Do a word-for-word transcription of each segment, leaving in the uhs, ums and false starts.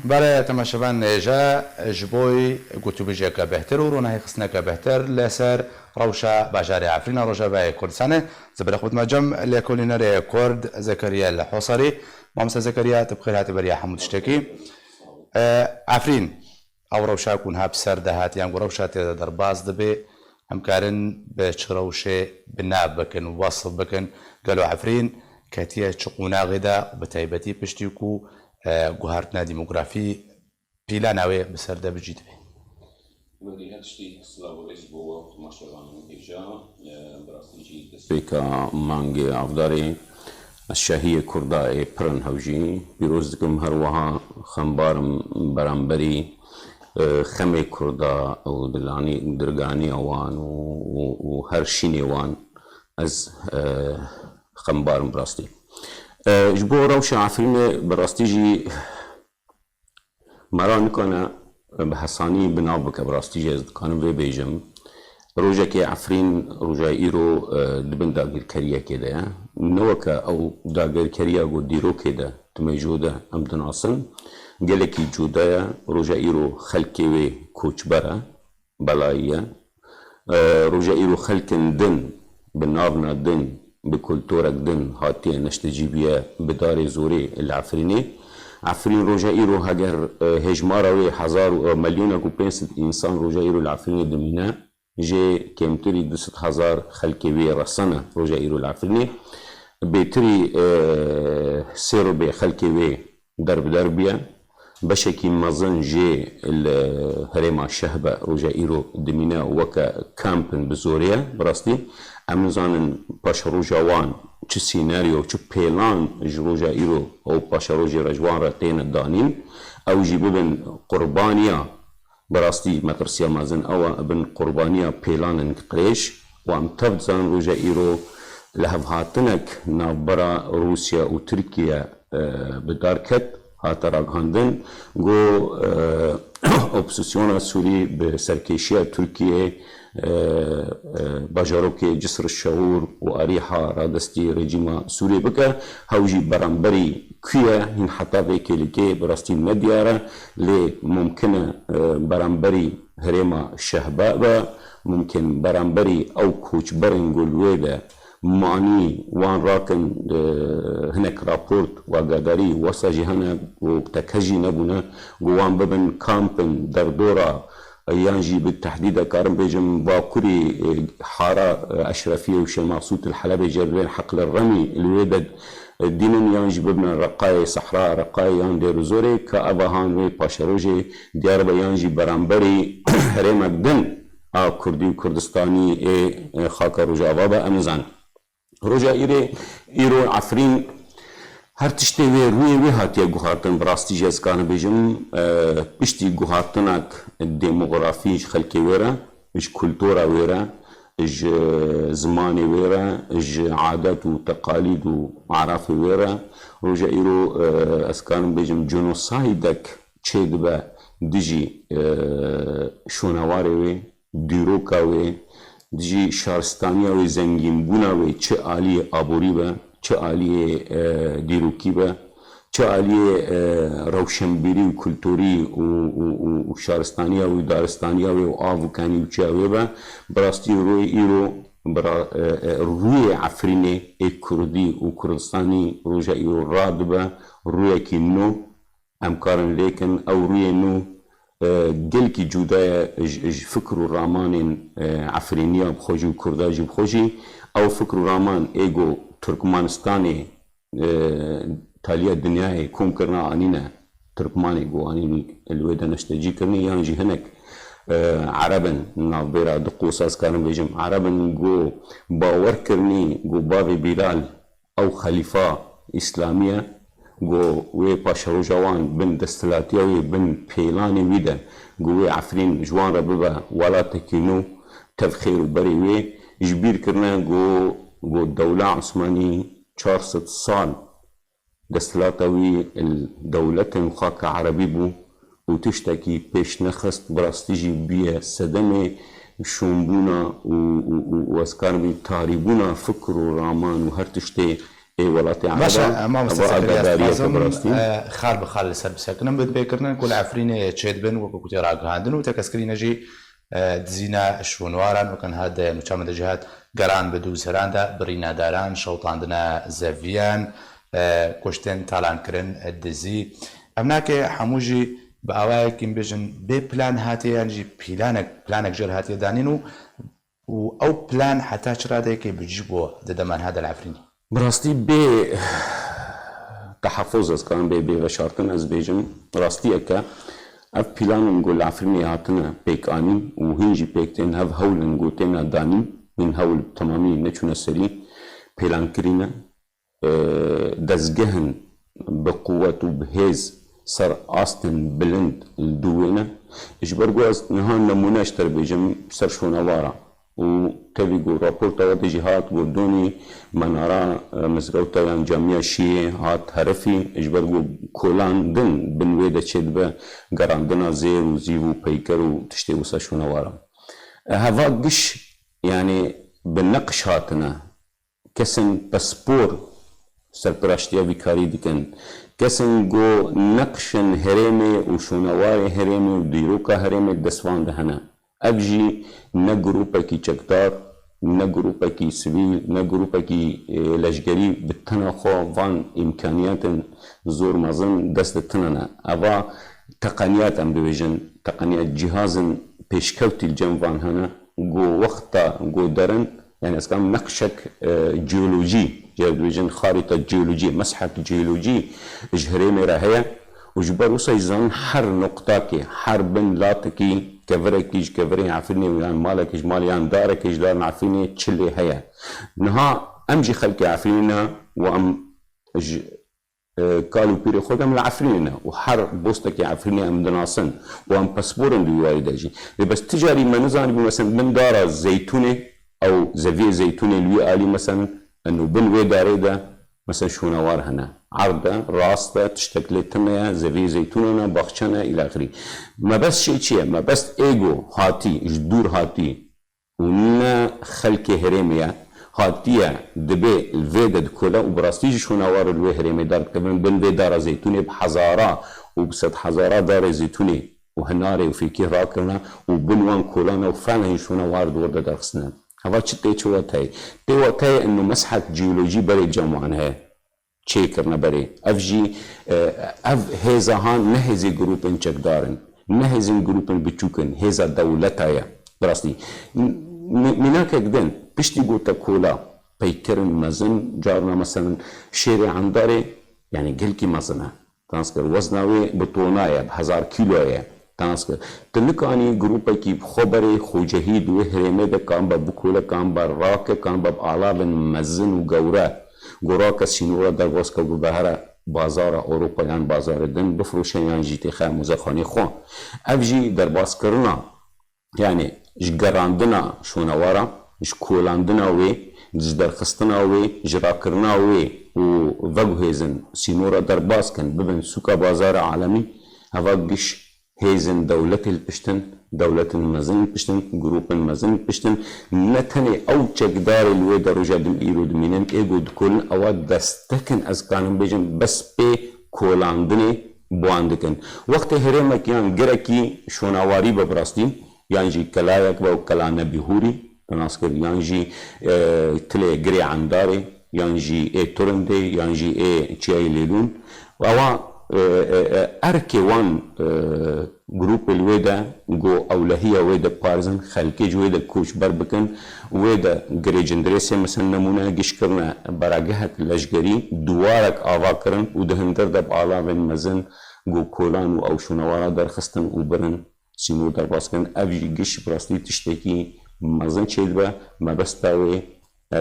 Bare temaşevan hêja ji bo gotûbêjeke bêhtir û ronahîxistineke bêhtir li ser rewşa bajarê Efrîna Rojavayê Kurdistanê, zibire xwe dime cem lêkolînerê Kurd Zekeriya li Hosarî. Mamoste Zekeriya, tu bi xêr hatî beriya hemû tiştekî. E, Efrîn, ew rewşa ku niha bi ser de hat, yan ku rewşa tê de derbas dibe, em karin bi çi rewşê bi nav bikin, wesf bikin? Gelo Efrîn ketiye çi qonaxê de, bi taybetî piştî ku, e, guhertina demografî pîlana wê bi ser de bi cî dibe? Wekî her tiştî silav û rêz bo we temaşevanên hêja, e, bi rastî jî destpêka mangê Avdarê ez şahiyê Kurda ê pir in hew jî pîroz dikim, her wiha xembar im beramberî, e, xemê Kurda û dilanî, dirganiya wan û, û, û her şînê wan ez, e, xembar im bi rastî. E, ji bo rewşa Efrînê bi rastî jî mera nikane bi hesanî bi nav bike, bi rastî jî ez dikanim vê bêjim. Rojekê Efrîn, roja îro, e, di bin dagirkeriyekê de ye. Ne weke ew dagirkeriya ku dîrokê de, di mêjo de em dinasin, gelekî cuda ye. Roja îro xelkê wê koçber e, belayî ye. E, roja îro xelkin din, bi navna din, bi kulturek din hatiye neştecî bûye bi darê zorê li Efrînê. Efrîn roja îro heger, e, hêjmara wê hezar û, e, milyonek û pênc sed însan roja îro li Efrînê dimîne, jê kêmtirî du sed hezar xelkê wê resene roja îro li Efrînê. Bêtirî, e, sê rubê xelkê wê derbider bûye. Beşekî mezin jê li herêma Şehbe roja îro dimîne weke kampin bi zorê ye. Bi rastî em nizanin paşeroja wan çi sînaryo, çi pêlan ji roja îro û paşerojê re ji wan re têne danîn. Ew jî bibin qurbaniya, bi rastî metirsiya mezin ew e, bin qurbaniya pêlanên qirêj û em tev dizanin roja îro lihevhatinek navbera Rûsya û Tirkiye, e, bi dar ket, hate ragihandin, ku, e, opozîsyona Sûrî bi serkêşiya Tirkiyeyê, e, e, bajarokê Cisr Şewûr û Erîha radestî rejîma Sûrê bike, hew jî beramberî ku ye, hîn heta vê kêlîkê bi rastî nediyar e, lê mumkin e, e, beramberî herêma Şehbe be, mumkin beramberî ew koçberên ku li wê de manî wan rakin, e, hinek raport û agadarî wesa jî hene û teke jî nebûne, ku wan bibin kampin derdora, e, yan jî bi tehdîde karim bêjim Bakurî, e, Hara, e, Eşrefiyê û Şêx Maqsûd li Helebê jê re bibin Heqlê Remî li wê de, e, dînin yan jî bibin Reqayê Sehra, Reqayê yan Dêr û Zorê, ka eva han wê paşerojê diyar be yan jî beramberî herêmek din a Kurdî û Kurdistanî ê, e, xaka Rojava be, em nizanin. Roja îrê, îro Efrîn her tiştê wê rûyê wê hatiye guhartin, bi rastî jî ez karim bêjim, e, piştî guhartinek demografî ji xelkê wê re, ji kultura wê re, ji zimanê wê re, ji adet û teqalîd û arafê wê re, roja îro, e, ez karim bêjim genosaydek çêdibe dijî, e, şonewarê wê, dîroka wê, dijî şaristaniya wê, zengînbûna wê, çi aliyê aborî be, çi aliyê, e, dîrokî be, çi aliyê, e, rewşenbîrî û kulturî û, û, û, û şaristaniya wê û daristaniya wê û av û kanî û çiya wê be, bi rastî rûyê îro, bi ra-, e, e, rûyê Efrînê ê Kurdî û Kurdistanî roja îro radibe rûyekî nû. Em karin lêkin ew rûyê nû, e, gelkî cuda ye ji, ji fikr û ramanên, e, Efrîniya bi xwe jî û Kurda jî bi xwe jî. Ew fikr û raman ê ku Tirkmanistanê, e, taliya dinyayê kom kirine anîne Tirkmanê ku anîn li wê de neştecî kirinê, yan jî hinek, e, Ereb in navbêra du qosa ez karim bêjim, Ereb in ku bawer kirinî ku bavê Bîlal ew xelîfa îslamî ye, ku wê paşeroja wan bin desthilatiya wê, bin pêlanê wî de, ku wê Efrîn ji wan re bibe welatekî nû, tev xêr û berê wê, ji bîr kirine ku, ku dewla Osmanî çar sed sal desthilata wî li dewletên xaka erebî bû û tiştekî pêş nexist, bi rastî jî bûye sedemê şûnbûna û, û, û, û ez karim bêjim tarîbûna fikr û raman û her tiştê ê welatê Ereba. Baş e, mamoste Zekeriya, ez dixwazim, e, xal bi xal li ser bisekinin, bin pêkirinin ku li Efrînê çêdibin, wekî ku tê ragihandin û tekez kirîne jî, e, dizîna şûnwaran, weke niha di nûça min de jî hat, geran bi dû seran de, birîna daran, şewitandina zeviyan, e, kuştin, talankirin, e, dizî. Ev nake hemû jî bi awayekî, em bêjin, bê plan hatiye yan jî planek, planek jê re hatiye danîn û û ew plan heta çi radeyekê bi cî bû di dema niha de li Efrînê? Bi rastî bê tehefuz ez karim bê, bê veşartin ez bêjim, rastiyeke ev planên ku li Efrînê hatine pêkanîn û hîn jî pêk tên, hev hewlên ku têne danîn, hîn hewl bi temamî neçûne serî, pêlankirî ne. e, dezgehên bi quwet û bi hêz ser astên bilind li dû wê ne. Ji ber ku ez niha nemûne ji te re bêjim ser şûnewara û tevî ku raporta we de jî hat ku donî menara, e, mizgewta yan camiya şîyê hat herifî, ji ber ku kolan din bin wê de çêdibe gerandina zêr û zîv û peyker û tiştê wisa şûnewara. E, heva giş, yanî bi neqş hatine. Kesên pispor serpiraştiya vî karî dikin. Kesên ku neqşên herêmê û şûnewarê herêmê û dîroka herêmê dest van de hene. Ev jî ne grûpekî çekdar, ne grûpekî sivîl, ne grûpekî, e, leşgerî bi tena xwe van îmkaniyetên zor mezin dest de tine ne. Eva teqeniyat em dibêjin, teqeniyat cihazên pêşkewtî li cem van hene, ku wexta ku derin, yani ez kam neqşek, e, jeolojî, jê dibêjin xarîta jeolojî, meshek jeolojî ji herêmê re heye û ji ber wisa jî zanin her nuqtakê, her bin latekî, kevirekî ji kevirên Efrînê yan malekî ji malê yan darekî ji darên Efrînê çi lê heye. Niha em jî xelkê Efrînê ne û em ji e, kal û pîrê xwe de em li Efrînê ne û her bostekê Efrînê em dinasin û em pisporên di wî warî de jî. Lê bes ti carî me nizanîbû, mesela bin dara zeytûnê, ew zeviyê zeytûnê li wî alî, mesela eno bin wê darê de, mesela şûnewar hene. Erd e, rast e, tiştek lê tune ye, zeviyê zeytûnê ne, baxçe ne, îlaxirî. Mebest şey çi ye? Mebest ê ku hatî, ji dûr hatî, û ne xelkê herêmê ye, hatiye dibê li vê de dikole û bi rastî jî şûnewar li wê herêmê dar dikevin, bin vê dara zeytûnê bi hezara û bi sedhezara darê zeytûnê û hinarê û fêkê rakirine û bin wan kolane û felen jî şûnewar di wir de derxistine. Heva çi tê, çi wateyê? Tê wateyê ino meshek jeolojî berê cem wan heye. Çêkirine berê. Ev jî, e, ev hêza han ne hêzê grûpên çekdar in, ne hêzên grûpên biçûk in, hêza dewleta ye. Bi rastî. M-, mî-, mînakek din, piştî ku te kola, peykerên mezin, carna meselen şêrê endarê, yani gelkî mezin e. Tanskir, wezna wê bi tona ye, bi hezar kîlo ye. Tanskir, tu nikanî grûpekî bi xwe berê xwecehî di wê herêmê de kan be bikole, kan be rake, kan be bi alavên mezin û gewre. Gorake sînora derbas ke, ku bihera bazara Ewropa yan bazarê din bifroşe yan jî têxe muzexanê xwe. Ev jî derbaskirina, yani ji gerandina şûnewara, ji kolandina wê, ji derxistina wê, ji rakirina wê û veguhêzin sînora derbas kin, bibin sûka bazara alemî, heva giş hêzên dewletê li pişt in, dewletên mezin li pişt in, grûpên mezin li pişt in, ne tenê ew çekdarê li wê de roja din îro dimînin, ê ku dikolin ewa destek in, ez kanim bêjim, bes pê kolandinê bi wan dikin. Wextê herêmek yan girekî şonawarî be bi rastî, yan jî kelayek be û kela nebîhûrî, nas kir, yan jî, e, tilê girê endarê, yan jî ê turindê, yan jî ê çiyayê Lêlûn. Ewa, e, e, e, erkê wan, e, grûpê li wê de, ku ewlehiya wê de parizin, xelkê ji wê de koçber bikin, wê de girê Cindirêsê, mesela nemûne, giş kirine beragehek leşgerî, duwarek ava kirin û di hundir de bi alavên mezin, ku kolan û ew şûnewara derxistin û birin. Sînor derbas kirin. Ev jî giş bi rastî tiştekî mezin çêdibe. Mebesta wê, e,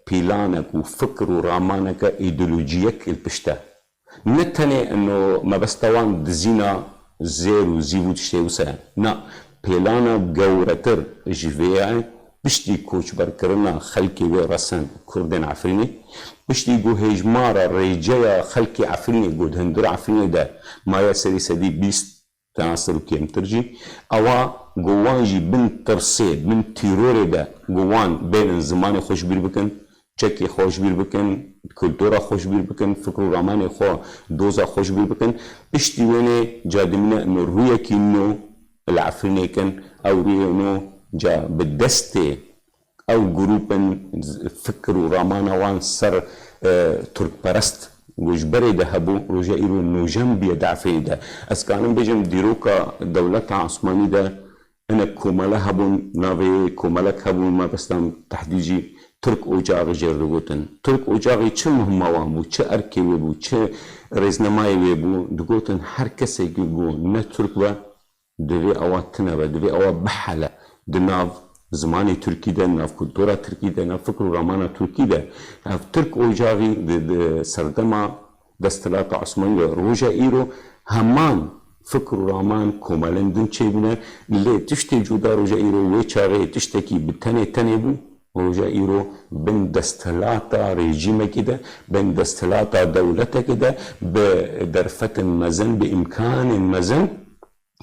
pîlanek û fikir û ramaneke îdeolojiyek li pişt e. Ne tenê ino mebesta wan dizîna zêr û zîv û tiştê wisa ye. Na, pêlana gewretir ji vê ye, piştî koçberkirina xelkê wê resen Kurdên Efrînê, piştî ku hêjmara rêceya xelkê Efrînê ku di hundir Efrînê de maye serî sedî bîst, tena ser û kêmtir jî, ewa ku wan jî bin tirsê, bin tîrorê de ku wan bênin zimanê xwe ji bîr bikin, çekê xwe ji bîr bikin, kultura xwe ji bîr bikin, fikr û ramanê xwe, doza xwe ji bîr bikin. Piştî wênê ca dimîne ino rûyekî nû li Efrînê kin, ew rûyê nû ca bi destê ew grûpin fikr û ramana wan ser, e, Tirkperest ku ji berê de hebû, roja îro nûjen bûye di Efrînê de. Ez kanim bêjim dîroka dewleta Osmanî de hinek komele hebûn, navê komelek hebûn, mebestan tehdî jî Tirk Ocağı jê re digotin. Tirk Ocağı çi muhima wan bû, çi erkê wê bû, çi rêznemayê wê bû, digotin her kesekî ku ne Tirk be, divê ewa tune be, divê ewa bihele di nav zimanê Tirkî de, nav kultura Tirkî de, nav fikr û ramana Tirkî de. Ev Tirk Ocağı di, di serdema desthilata Osmanî de roja îro heman fikr û raman komelên din çêbûne. Lê tiştê cuda roja îro wê çaxê tiştekî bi tenê tenê bû. Roja îro bin desthilata rejîmekê de, bin desthilata dewletekê de bi derfetin mezin, bi îmkanên mezin,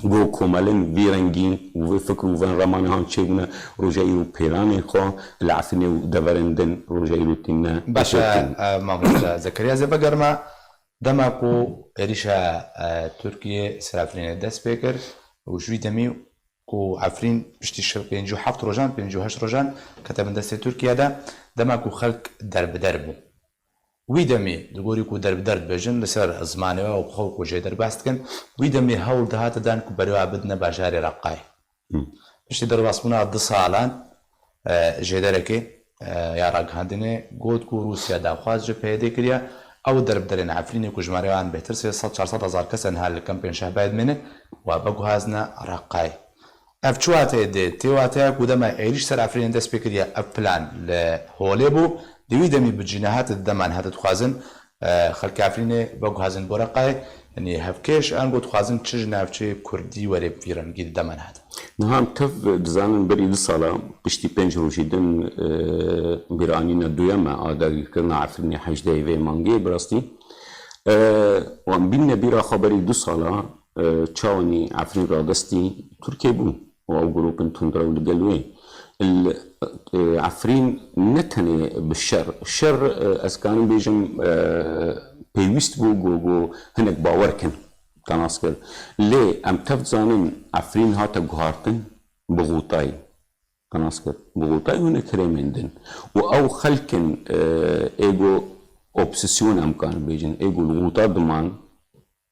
ku komelin vî rengî û vê fikr û vê ramanê han çêbûne, roja îro pêlanên xwe li Efrînê û deverên din roja îro tîne. Baş e, e, mamoste Zekeriya, zê vegerme dema ku êrîşa, e, Tirkiyê ser Efrînê dest pê kir û ji wî demî ku Efrîn piştî şev pêncî û heft rojan, pêncî û heşt rojan kete bin destê Tirkiye de, dema ku xelk derbider bû. Wî demî, li gorî ku derbider dibêjin, li ser zimanê we û xwe ku jê derbas dikin, wî demî hewl dihate dan ku berê we bidine bajarê Reqayê. Hı. Piştî derbasbûna du salan, e, jêderekê, e, ya ragihandinê got ku Rûsya daxwaz ji P Y D kiriye, ew derbiderên Efrînê ku jimarê wan bêhtir sê sed çar sed hezar kes e niha li kempên Şehbayê dimînin, we veguhazine Reqayê. Ev çi wateyê dê? Tê wateya ku dema êrîş ser Efrînê dest pê kiriye, ev plan li holê bû. Di wî demî bi cî nehate di dema nehate dixwazin, e, xelkê Efrînê veguhazin bo Reqayê. Yanî hevkêş ango dixwazin çi ji navçeyê kurdî were bi vî rengî di dema nehate. Niha em tev dizanin berî du sala, piştî pênc rojî din, e, bîranîna duyem e a dagirkirina Efrînê hejdehê vê mangê bi rastî. E, wan bînine bîra xwe berî du sala, e, çawanî Efrîn radestî Tirkiyê bû û ew grûpin tundrew li gel wê. Li, e, Efrîn ne tenê bi şer, şer, e, ez kanim bêjim, e, pêwîst bû ku, ku hinek bawer kin, te nas kir. Lê em tev dizanin Efrîn hate guhartin bi Xûtayê. Te nas kir. Bi Xûtayê û hinek herêmên din. Û ew xelkin, e, ê ku obsesyon em karin bêjin, ê ku li Xûta diman,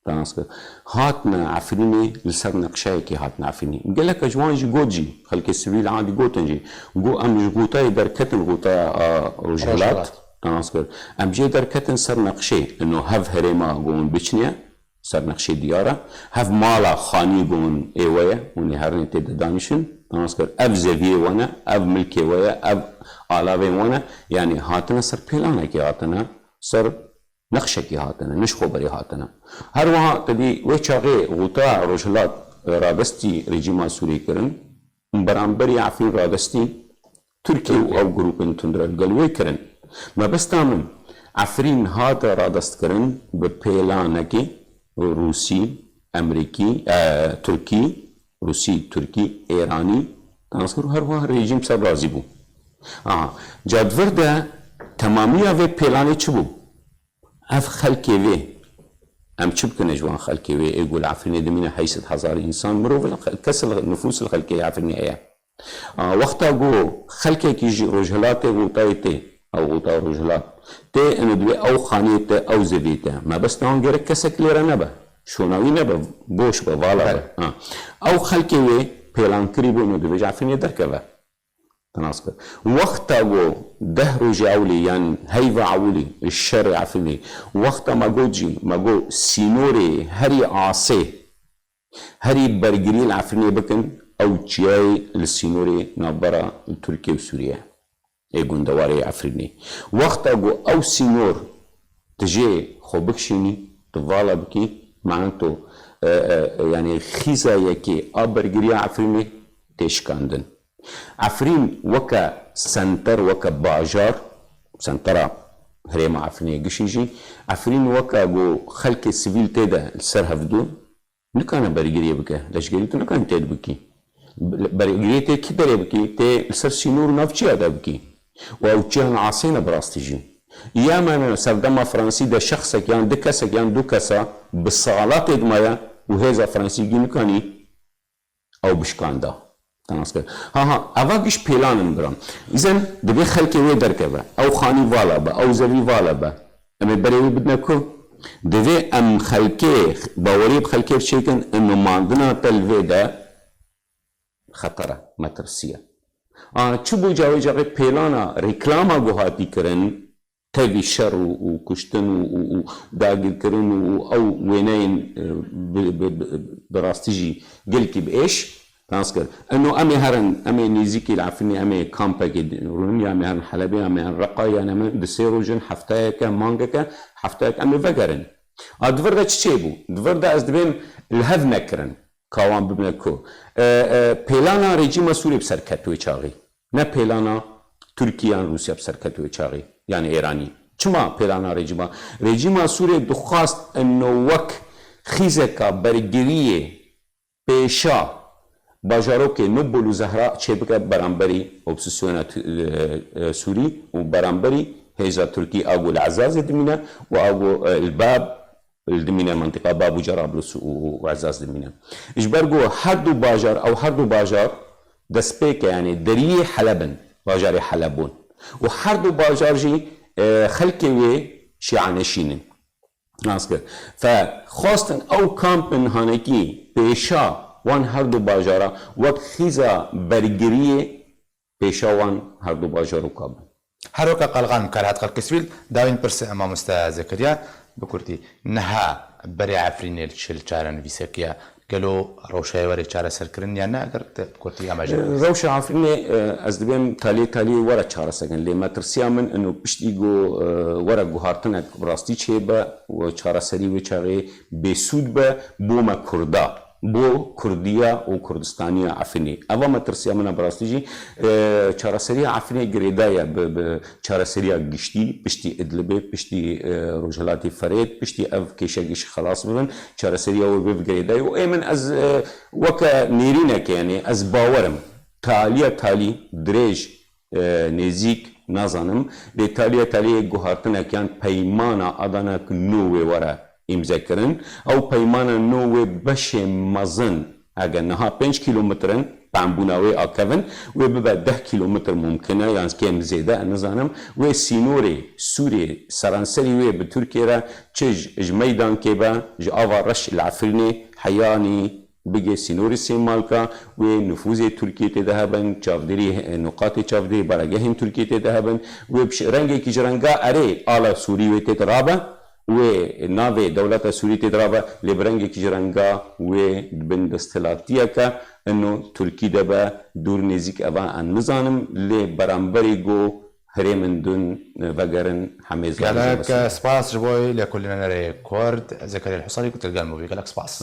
Te nas kir. Hatine Efrînê, li ser neqşeyekê hatine Efrînê. Gelek ji wan jî got jî, xelkê sivîl adî gotin jî. Got, em ji Xûtayê derketin, Xûtaya a Rojhilat. Rojhilat. Te nas kir. Em jê derketin ser neqşê. Ino hev herêma got hûn biçiniye, ser neqşê diyar e. Hev mala xanî got hûn ê we ye, hûn ê herînê tê de danîşin. Te nas kir. Ev zeviyê we ne, ev milkê we ye, ev alavên we ne. Yanî hatine ser pêlanekê hatine, ser neqşekî hatine, ne ji xwe berê hatine. Her wiha te dî wê çaxê Xûta Rojhilat radestî rejîma Sûriyê kirin, beramberî Efrîn radestî Tirkiye û ew grûpên tundrew gel wê kirin. Mebesta min, Efrîn hate radestkirin bi pêlanekê Rûsî, Emerîkî, e, Tirkî, Rûsî, Tirkî, Êranî, te nas kir û her wiha rejîm ser razî bû. Aha, ca di vir de temamiya vê pêlanê çi bû? Ev xelkê vê, em çi bikin ji wan xelkê wê, ê ku li Efrînê dimîne heşt sed hezar însan, mirov li xe-, kes li, nifûs li xelkê Efrînê heye. A, wexta ku xelkekî ji Rojhilatê Xûtayê tê, ew Xûta Rojhilat, tê, ino divê ew xaniyê te, ew zevê te. Mebesta wan gerek kesek lêre nebe. Şona wî nebe, boş be, vala be. Belê. Ha. Ew xelkê wê pêlankirî bû, ino divê ji Efrînê derkeve. Te nas kir. Wexta ku deh rojê ewlî yan heyva ewlî şerê Efrînê, wexta me got jî, me got sînorê herî asê, herî bergirî li Efrînê bikin, ew çiyayê li sînorê navbera Tirkiye û Sûriye, ê gundewarê Efrînê. Wexta ku ew sînor tu jê xwe bikişînî, tu vala bikî, mane tu, e, e, yanî xîza yekê a bergiriya Efrînê tê şikandin. Efrîn weke senter, weke bajar, sentera herêma Efrînê gişî jî, Efrîn weke ku xelkê sivîl tê de li ser hevdû nikane bergiriyê bike, leşkerî tu nikanî tê de bikî. Bergiriyê tê kî derê bikî, tê li ser sînor û navçeya de bikî. Û ew çiyan asê ne bi rastî jî. Yemene serdema Fransî de şexsek yan du kesek yan du kesa bi sala têdmaye û hêza Fransî gî nikanî ew bişkanda. Te nas kir. Ha, ha, eva giş pêlan in bira. Îzen divê xelkê wê derkeve. Ew xanî vala be, ew zevî vala be. Em ê berê wê bidine ku? Divê em xelkê, baweriyê bi xelkê çêkin, ino mandina te li vê de xeter e, metirsiye. A, çi bû cawê cawê pêlana reklama ku hatî kirin, tevî şer û, û kuştin û, û, û dagirkirin û, û ew wêneyên, e, bi, bi, bi, bi rastî jî gelkî bi êş nas kir. Eno em ê herin, em ê nêzîkî li Efrînê, em ê kampekê rûnin, ya em ê herin Helebê, ya em ê herin Reqa, yan em ê di sê rojin, heftayeke, mangeke, heftayek em ê vegerin. A di vir de çi çêbû? Di vir de ez dibêm li hev nekirin. Ka wan bibine ku, e, e, pêlana rejîma Sûrê bi ser ket wê çaxî. Ne pêlana Tirkiye yan Rûsya bi ser ket wê çaxî. Yanî Êranî. Çima pêlana rejîma? Rejîma Sûrê dixwast ino wek xîzeka bergiriyê pêşa bajarokê Nobol û Zehra çêbike beramberî opsîsyona tu-, e, e, Sûrî û beramberî hêza Tirkî a ku li Ezazê dimîne û a ku, e, li Bab li dimîne, mentiqa Bab û Cerablus û, û Ezaz dimîne. Ji ber ku her du bajar, ew her du bajar destpêke, yanî deriyê Heleb in, bajarê Heleb bûn. Û her du bajar jî, e, xelkê wê şîaneşîn in. Nas kir. Fe xwestin ew kampin hanekî pêşa wan her du bajara wek xîza bergiriyê pêşa wan her du bajaroka bin. Her weke qelxan bi kar hat xelkê sivîl, dawîn pirsê mamoste Zekeriya, bi kurtî, niha berê Efrînê li çi li çarenivîsekê ye? Gelo rewşa wê were çareserkirin yan ne? Eger te bi kurtî amaje bidî. Rewşa Efrînê, e, ez dibêm taliyê taliyê were çareserkirin. Lê metirsiya min ino piştî ku, e, were guhartinek bi rastî çêbe û çareserî wê çaxê bêsûd be bo me Kurda, bo Kurdiya û Kurdistaniya Efrînê. Eva metirsiya min e bi rastî jî, e, çareseriya Efrînê girêdaye bi, bi çareseriya giştî, piştî Idlibê, piştî, e, Rojhilatê Ferêt, piştî ev kêşe giş xelas bibin, çareseriya wê bê bi girêdayî. Û ê min ez, e, weke nêrîneke, yanî ez bawer im, taliya talî dirêj e, nêzîk nazanim, lê taliya taliyê guhartinek yan peymana adanek nû wê were îmze kirin. Ew peymana nû wê beşê mezin, ege niha pênc kîlometr in, pembûna wê akevin, wê bibe deh kîlometr mumkin e, yan kêm zêde, ez nizanim. Wê sînorê Sûrê seranserî wê bi Tirkiye re çi ji, ji Meydankê be, ji Ava Reş li Efrînê, heyanî bigê sînorê Sêmalka, wê nifûzê Tirkiyê tê de hebin, çavdêrî, nuqatê çavdêrî, baregehên Tirkiyê tê de hebin, wê bi ş-, rengekî ji renga erê ala Sûrî wê tê de rabe, wê navê dewleta Sûrî tê de rabe, lê bi rengekî ji renga wê di bin desthilatiyeke ino Tirkî de be, dûr nêzîk eva ez nizanim, lê beramberî ku herêmên din vegerin hemê Gelek zanin. Spas ji bo lêkolînerê Kurd Zekeriya Husarî ku tu li gel me bûyî. Gelek spas.